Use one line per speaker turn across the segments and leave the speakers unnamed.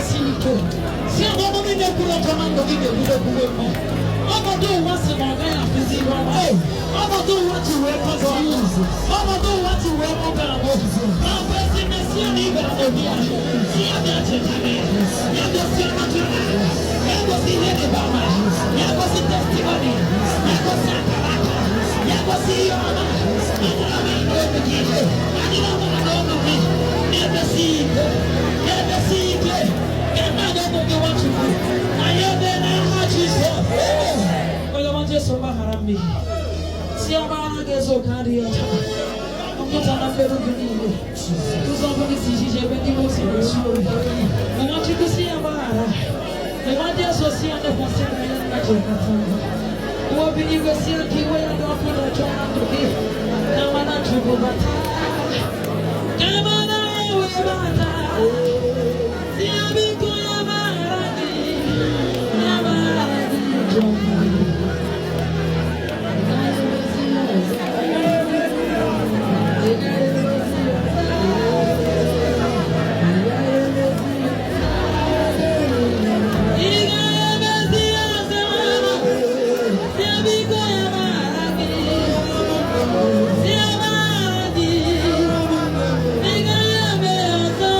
si ike. Si ya na ọnụ niile kwuru ọjọọ na ndụ gị ga-ebido kwuwe mma. Ọnọdụ ụwa si na ọ gaghị afụzi ihe ọma. Ọnọdụ ụwa ji wee kọzọ. Ọnọdụ ụwa ji wee mụba ahụ. Na mgbe si ya na ị bịara n'obi ya. Si ya bịa cheta gị. Ya gosi ọnọdụ ya. Ya gosi ihe ịrịba ama. Ya gosi testimony. Ya gosi akara aka. Ya gosi ihe ọma. Adịla m anụ olu gị. Adịla m anụ olu gị. Na-emesi ike. Na-emesi ike. Ka mmadụ ụmụ gị, Nwachukwu. Anyị eme n'aha Jizọs. Onye ọma Jesu, gbaghara mmehie. Si ọgbaghara ga-ezu oke adịghị ọcha. Mpụta na mmerụ gị niile. Ụzọ ọbụla isi ijiji ebe ndị Mozis na-esu oyi. Nwachukwu, si ya gbaghara. Nwa Jesu, si ya lekwasị anya ya na ji akata mma. Nwa obi n'igwe, si ya ka iwe ya dị ọkụ na ọjọọ na ndụ gị. Na mana Chukwu bata. Ka mana ewe bata. Si ya biko ya gbaghara gị. Ya gbaghara gị njọ. Ị gaghị emezi ya ọzọ. Ị gaghị emezi ya ọzọ. Ị gaghị emezi ya ọzọ. Ị gaghị emezi ya ọzọ. Si ya biko ya gbaghara gị. Si ya gbaghara gị. Ị gaghị eme ya ọzọ.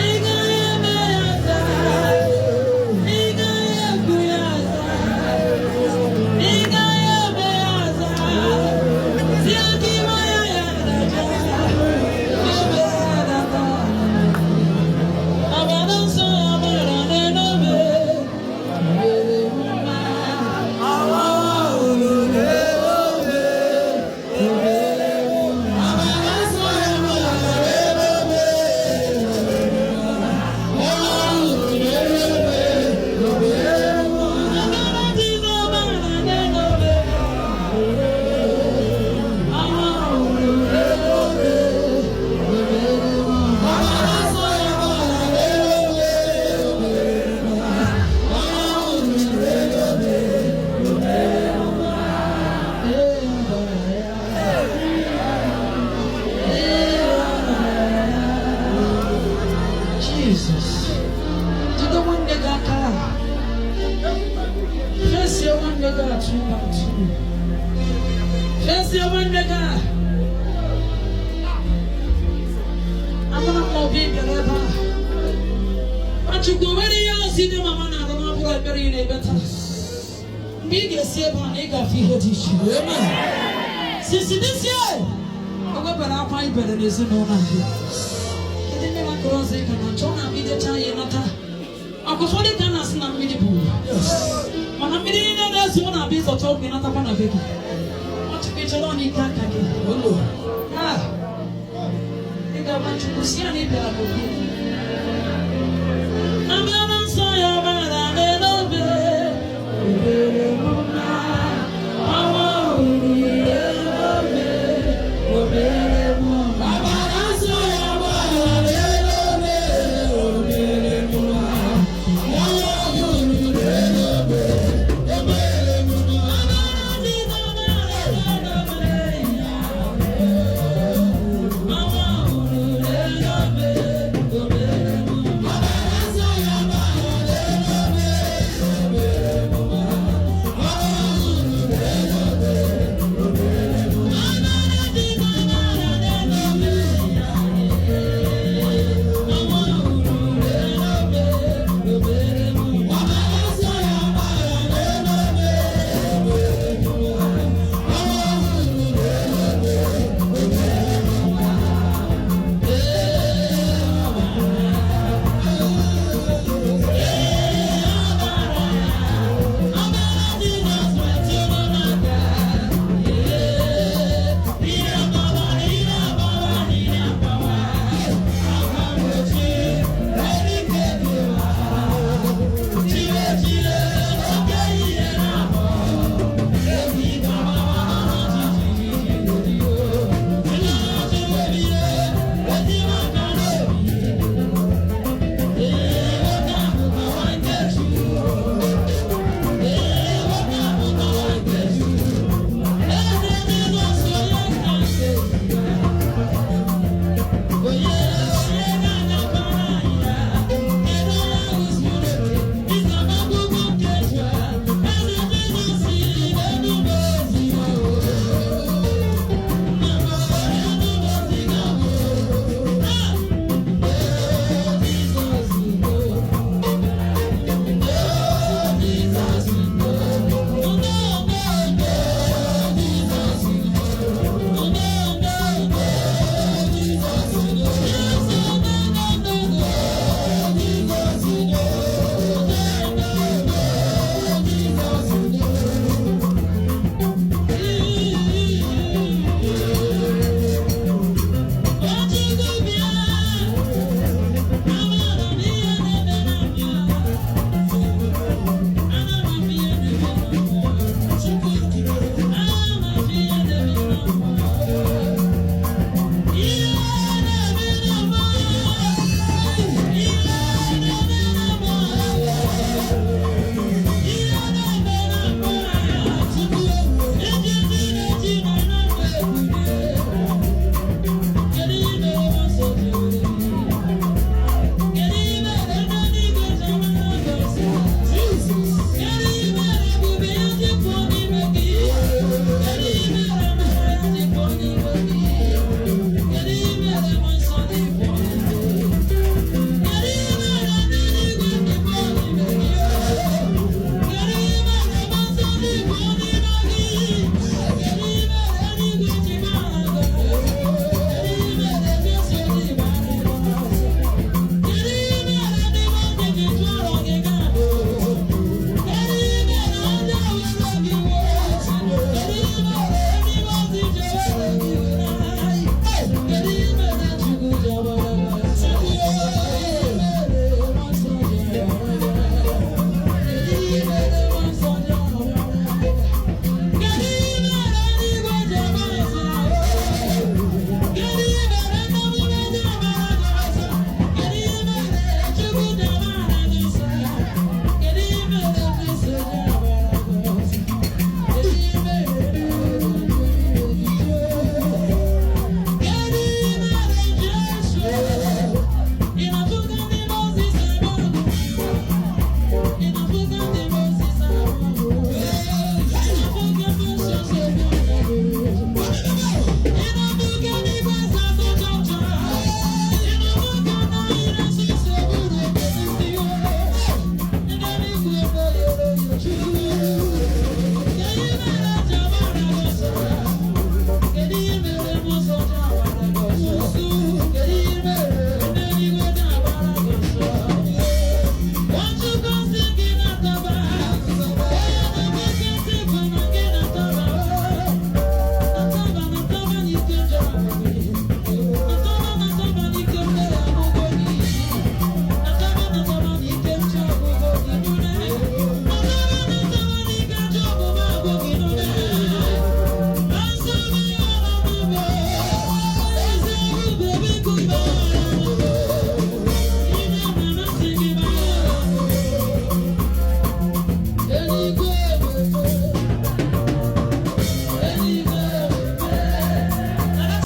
Ị gaghị eme ya ọzọ. Ị gaghị ekwu ya ọzọ. Ị gaghị eme ya ọzọ. Si ya ka iwe ya ya dajọ. Ebe ya data. Ọbara nsọ ya gbara n'obe. Mere mma. Ọhụrụ n'obe. Mere mma.
Ọbara nsọ ya gbara n'obe. Ọhụrụ n'obe.
Ọbara Jizọs gbara n'obe. Ọhụrụ n'obe. Mere mma.
Ọbara nsọ ya gbara n'obe. Ọhụrụ n'obe.
Ee, ọbara ya. Ee, ọbara ya. Jesus. Jide nwanne gị aka. Fesie nwanne gị atụ atụ. Fesie nwanne gị a. Amara m na obi bịara ebe a. Nwachukwu nwere ihe ozi ndị mama na-arụ n'ọbụrụ ekpere ị na-ekpe taa. Mgbe ị ga-esi ebe a na ị ga-afụ ihe dị iche. Since this year, o webara akwa ibere n'ezinụlọ anyị. Kedu miracle ọzọ ị ka na-achọ na ijecha ya nata? Ọkụ ụfọdụ ka na-asị na mmiri bụ, mana mmiri niile na-ezu na-abịa ịzọcha ọgwụ ịnatakwa na be gị. Nwachukwu, ị chọrọ n'ike aka gị. Ah, ị ga-agwa Chukwu, si ya na ị bịara n'obi.